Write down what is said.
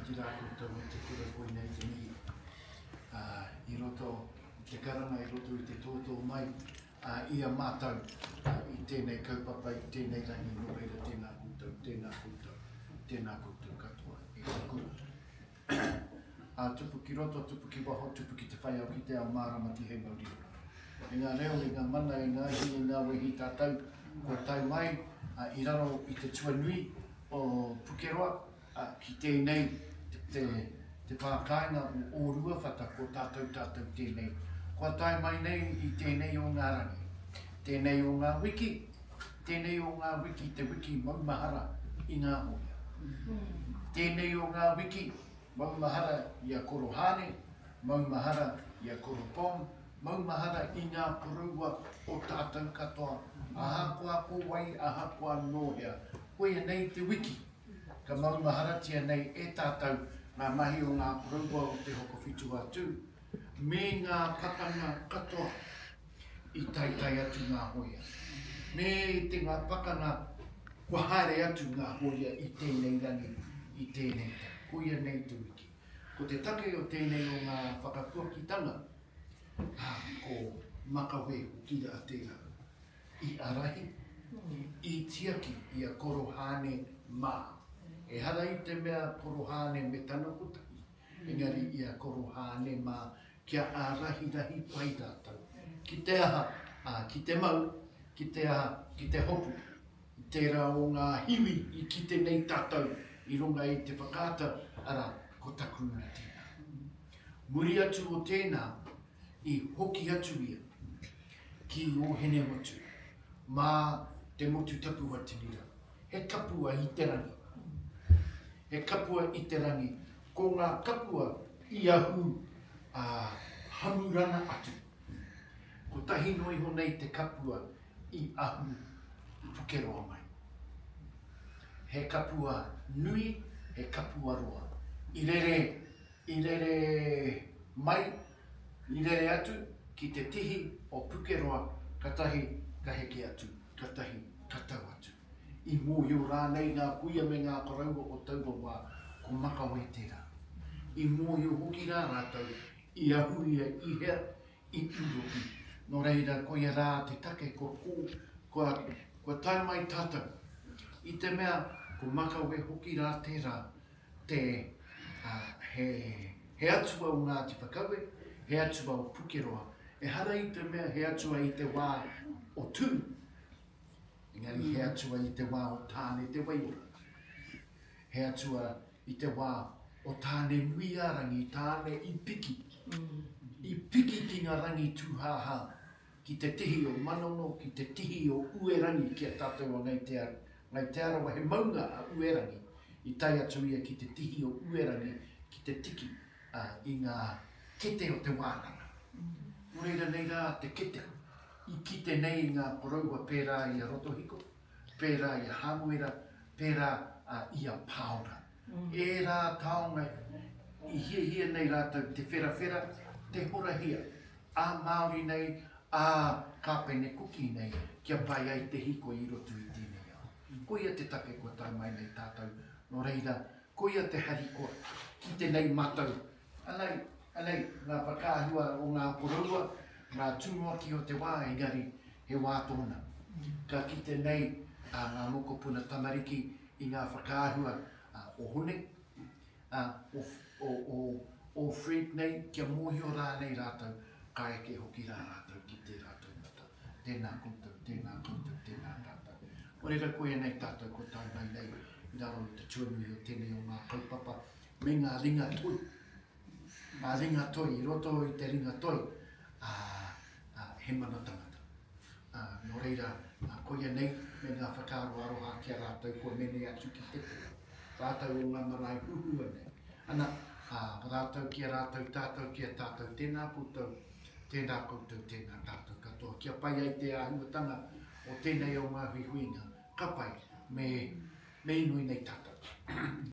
Otirā koutou e te kura koinei te mihi i roto i te karanga, i roto i te tōtō mai i a mātou i tēnei kaupapa, i tēnei rangi, nō reira tēnā koutou, tēnā koutou, tēnā koutou katoa e te kura. Ā, tupu ki roto, tupu ki waho, tupu ki te whai ao ki te ao mārama tihei mauri ora. I ngā reo, i ngā mana, i ngā ihi, i ngā wehi tātou kua tae mai i raro i te tuanui o Pukeroa ki tēnei te, te pā kāinga o Ōruawhata ko tātou tātou tēnei. Kua tae mai nei i tēnei o ngā rangi, tēnei o ngā wiki, Tēnei o ngā wiki te wiki maumahara i ngā hōia. Tēnei o ngā wiki maumahara i a Koro Hāne, maumahara i a Koro Pong, maumahara i ngā koroua o tātou katoa, ahakoa ko wai, ahakoa nō hea. Koia nei te wiki ka maumaharatia nei e tātou ngā mahi o ngā koroua o Te Hokowhitu-a-Tū me ngā pakanga katoa. i taetae atu ngā hōia. Me te ngā pakanga kua haere atu ngā hōia i tēnei rangi, i tēnei tau. Koia nei te wiki. Ko te take o tēnei o ngā whakapuakitanga, ā, ko Makawe hoki rā tērā i ārahi, i tiaki i a Koro Hāne mā. Ehara i te mea Koro Hāne me tana kotahi, engari i a Koro Hāne mā kia ārahirahi pai rātou. Ki te aha? Ā, ki te mau, ki te aha? Ki te hopu. I tērā o ngā hiwi i kite nei tātou i runga i te whakaata, arā, ko Takuruna tēnā. Muri atu o tēnā, i hoki atu ia ki Ōhinemutu, mā te motu tapu a Tinirau. He kapua i te rangi. He kapua i te rangi. Ko ngā kapua i ahu a Hamurana atu. Kotahi noa iho nei te kapua i ahu Pukeroa mai. He kapua nui, he kapua roa. I rere, i rere mai, i rere atu ki te tihi o Pukeroa, katahi ka heke atu, katahi ka tau atu. I mōhio rānei ngā kuia me ngā koroua o taua wā, ko Makawe tērā. I mōhio hoki rā rātou i ahu ia i hea, i Ūropi. Nō reira, koia rā te take kua kō, kua, kua tae mai tātou. I te mea, ko Makawe hoki rā tērā, te, ā, he, he atua o Ngāti Whakaue, he atua o Pukeroa. Ehara i te mea he atua i te wā o Tū, Engari he atua i te wā o Tāne te Waiora. He atua i te wā o Tāne nui-ā-rangi, Tāne i piki. I piki ki ngā rangi tūhāhā, ki te tihi o Manono, ki te tihi o Uerangi ki a tātou a Ngai Te Ngai Te Arawa, he maunga a Uerangi. I tae atu ia ki te tihi o Uerangi ki te tiki i ngā kete o te wānanga. Nō reira nei rā te kete. I kite nei i ngā koroua pērā i a Rotohiko, pērā i a Hāmuera, pērā i a Pāora. Ērā taonga i hiahia nei rātou te wherawhera, te horahia, ā-Māori nei, ā-Kāpene Kuki nei, kia pai ai te hīkoi i roto i tēnei ao. Koia te take kua tae mai nei tātou, nō reira, koia te harikoa, kite nei mātou Anei, anei, ngā whakaahua o ngā koroua, ngā tumuaki o te wā, engari he wā tōna. Ka kite nei a ngā mokopuna tamariki i ngā whakaahua o Hone, o, o, o, o Fred nei, kia mōhio rānei rātou, ka eke hoki rā rātou ki tērā taumata. Tēnā koutou, tēnā koutou, tēnā tātou. Nō reira, koia nei tātou kua tae mai nei i raro i te tuanui o tēnei o ngā kaupapa, me ngā ringa toi, ngā ringa toi, i roto i te ringa toi, ā, ā, he mana tangata. Ā, nō reira, ā, koia nei me ngā whakaaro aroha ki a rātou kua mene atu ki te pō, rātou o ngā marae huhua nei. Ana, ā, rātou ki a rātou, tātou ki a tātou, tēnā koutou, tēnā koutou, tēnā tātou katoa. Kia pai ai te āhuatanga o tēnei o ngā huihuinga, ka pai, me, me inoi nei tātou.